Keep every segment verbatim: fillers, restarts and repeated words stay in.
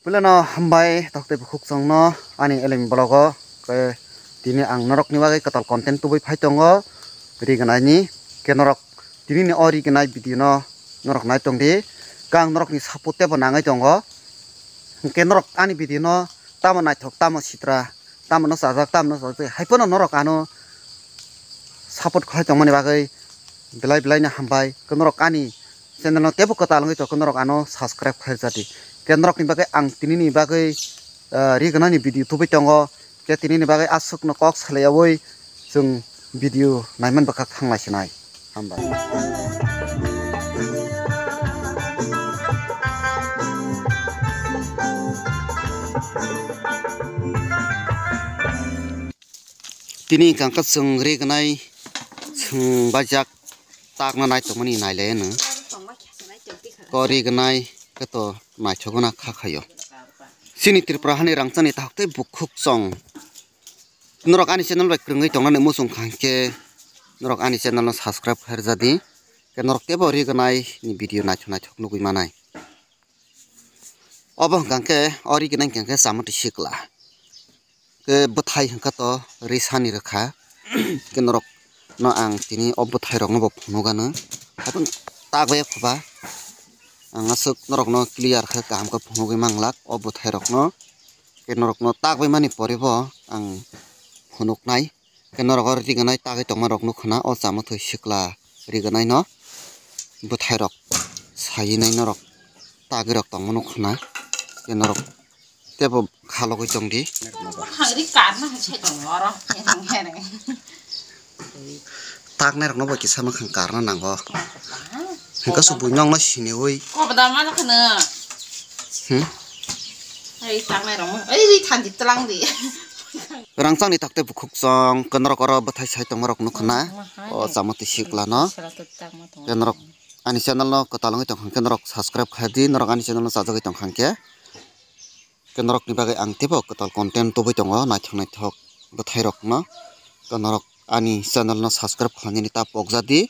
Puilano hambai tokte bukhuk chongno ani elem blogo, ke tini ang norokni bagwi kwtal content tubui phai tongo, ri gwnani ke norok tini ni o ri gnai video no norok nai tong di, ke ang norokni support tebo nangwi tongo, hwnkhe norok ani video no tamo naithok, tamo sitra, tamo no chajak, tamo no chajak, hai phano norok ano support khai tongmani bagwi belai belai no hambai. Ke norok ani channel no tebo kwtal wngwi tongkhe norok ano subscribe khai rwjadi. Ke norokni bagwi ang tini ni bagwi, ah, ri gwnani video tubui tongo. Ke tini ni bagwi aswk no kok salaiyawi chwng video naiman bwkhak thanglai sinai. Hambai. Tini hwnkha khe chwng ri gnai, chwng bajak takna naitokmani nailai ano. Ko ri gnai khe to naithok gana kha khaio. Chini Tripura hani rangchakni takhuk tei bukhuk chong. Norok ani channel bai kwrwngwi tongnani muchung kha hwnkhe norok ani channel no subscribe khairjadi. Khe norok tebo ri gnai ni video naithok naithok nugwi manai. Obo hwnkha khe o ri gnai hwnkha khe Chamoti sikla. Khe bwthai hwnkha to ri sani rwkha. Khe norok no ang tini o bwthai rok no bo phunuk ano. Haikhe tak bai khoba ang aswk norok no clear khe kaham khe phunugwi manglak o bwthai rok no. Khe norok no tak bai mani pore bo ang phunuk nai. Khe norok o ri gnai tagwi tongma rok nukha na o Chamoti sikla ri gnai no bwthai rok sawi nai norok tagwi rok tongma nukha na. Khe norok tebo khalogwi tong di. Hangri karna hai sai tong oro. Taknai rok no bo kisa makhang karna nango. Hingke su buino ang no siniwi. Kobda ma khana. Hmm? Ai taknai rok mo. Ai ri than di tlang di. Rangchak ni takte bukhuk chong, khe norok oro bwthai sai tongma rok nukha na. O Chamoti sikla no. Khe norok ani channel no kwtal wngwi tong kha khe norok subscribe khai di, norok ani channel no chajagwi tong kha khe. Khe norokni bagwi ang teibo kwtal content tubui tongo, naithok naithok bwthai rokno. Khe norok ani channel no subscribe khlainani ta pokjadi.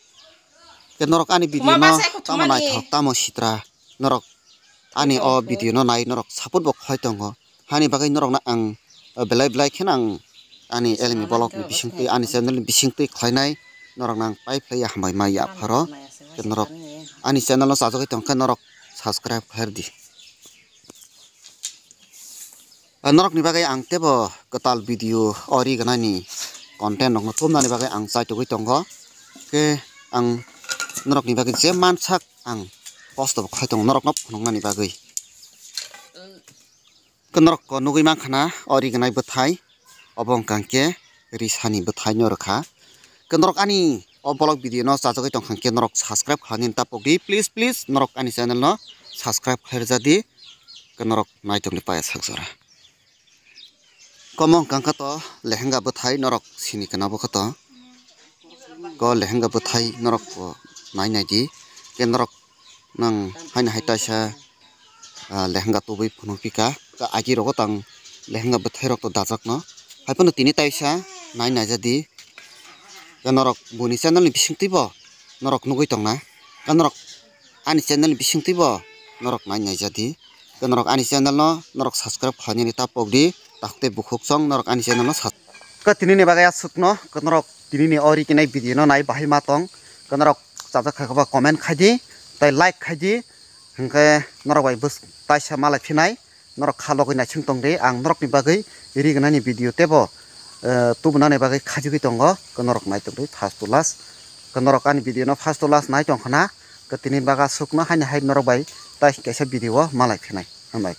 Khe norok ani video no tamo naithok, tamo sitra, norok ani o video no nai norok support bo khlai tongo. Hani bagwi norokno ang, eh, belai belai kheno ang ani elemi vlog ni bisingtwi, ani channel ni bisingtwi khlainai norokno ang pai phlai ya, hambai ma ya pharo. Khe norok ani channel no chajagwi tongkhe norok subscribe khlai rwdi. Ah, norokni bagwi ang teibo kwtal video o ri gnani content rokno thumnani bagwi ang chaitugwi tongo. Khe ang norokni bagwi je mansak ang kosto bo khai tongo norokno phunuknani bagwi. Khe norok ko nugwi mankha na o ri gnai bwthai. Obo wngkha khe risani bwthai no rwkha. Khe norok ani o vlog video no chajagwi tongkha khe norok subscribe khlainani ta pokdi, please, please, norok ani channel no subscribe khlai rwjadi. Khe norok naitokni paya sak jora. Komo wngkha khe to lehenga bwthai norok sini kana bo khe to. Ko lehenga bwthai norok ko nai nai di. Khe norok nang haino hai taisa, ah, lehenga tubui phunuk pika. Ka agi rogo tang lehenga bwthai rok to dajak no. Hai phano tini taisa nai naijadi. Ka norok boni channel ni bisingtwi bo norok nugui tongna. Ka norok ani channel ni bisingtwi bo norok nai naijadi. Ka norok ani channel no norok subscribe khlainani ta pokdi. Takte bukhuk chong norok ani channel no sub-, ka tini ni bagwi aswk no ka norok tini ni o ri kinai video no nai bahai ma tong. Ka norok chajak kha khe ba comment khai di, tei like khai di, hwnkhe norok bai bwswk taisa malai phinai, norok kha logwi naising tong di, ang norok ni bagwi ri gnani video teibo, eh, tubunani bagwi khajigwi tongo, khe norok nai tong di first to last, khe norok ani video no first to last nai tong khna, khe tini baga sukno haini hai norok bai tai kaisa video o malai phinai, hambai.